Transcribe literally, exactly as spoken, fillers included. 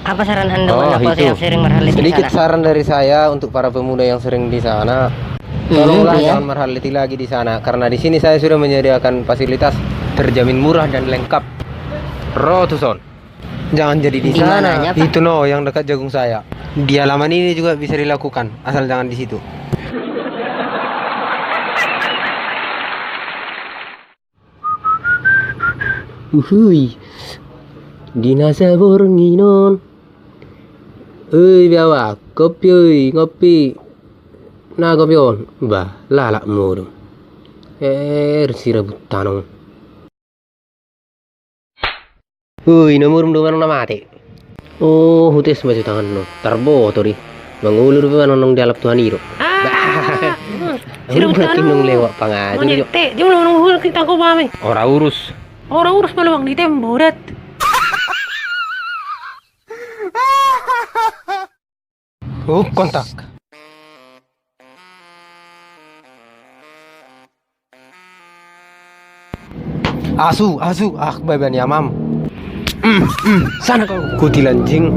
Apa saran Anda buat anak kos yang sering merhallet di sana? Sedikit saran dari saya untuk para pemuda yang sering di sana. Tolonglah jangan merhallet lagi di sana, karena di sini saya sudah menyediakan fasilitas terjamin murah dan lengkap. Ro tuson. Jangan jadi di sana. Itu no yang dekat jagung saya. Di halaman ini juga bisa dilakukan, asal jangan di situ. Uhuy. Di na saborngin on. Oi, biawak, kopi oi, ngopi. Na kopi on. Bah, lalap modom. Er, sirabut tanong. Ui, na modom do manang na mate. Oh, hutes ma tu tangan on. Tarboto do i. Mangolu do manang nang dialap Tuhan i do. Sirabut tanong. Nang lewat pangajur jo. Te, jom lo nang hul kita ko bame. Ora urus. Ora urus maluang di temborat. Oh, kontak. Asu, asu, ah, bae bani amam. Mm, mm, sana kau. Kutil anjing.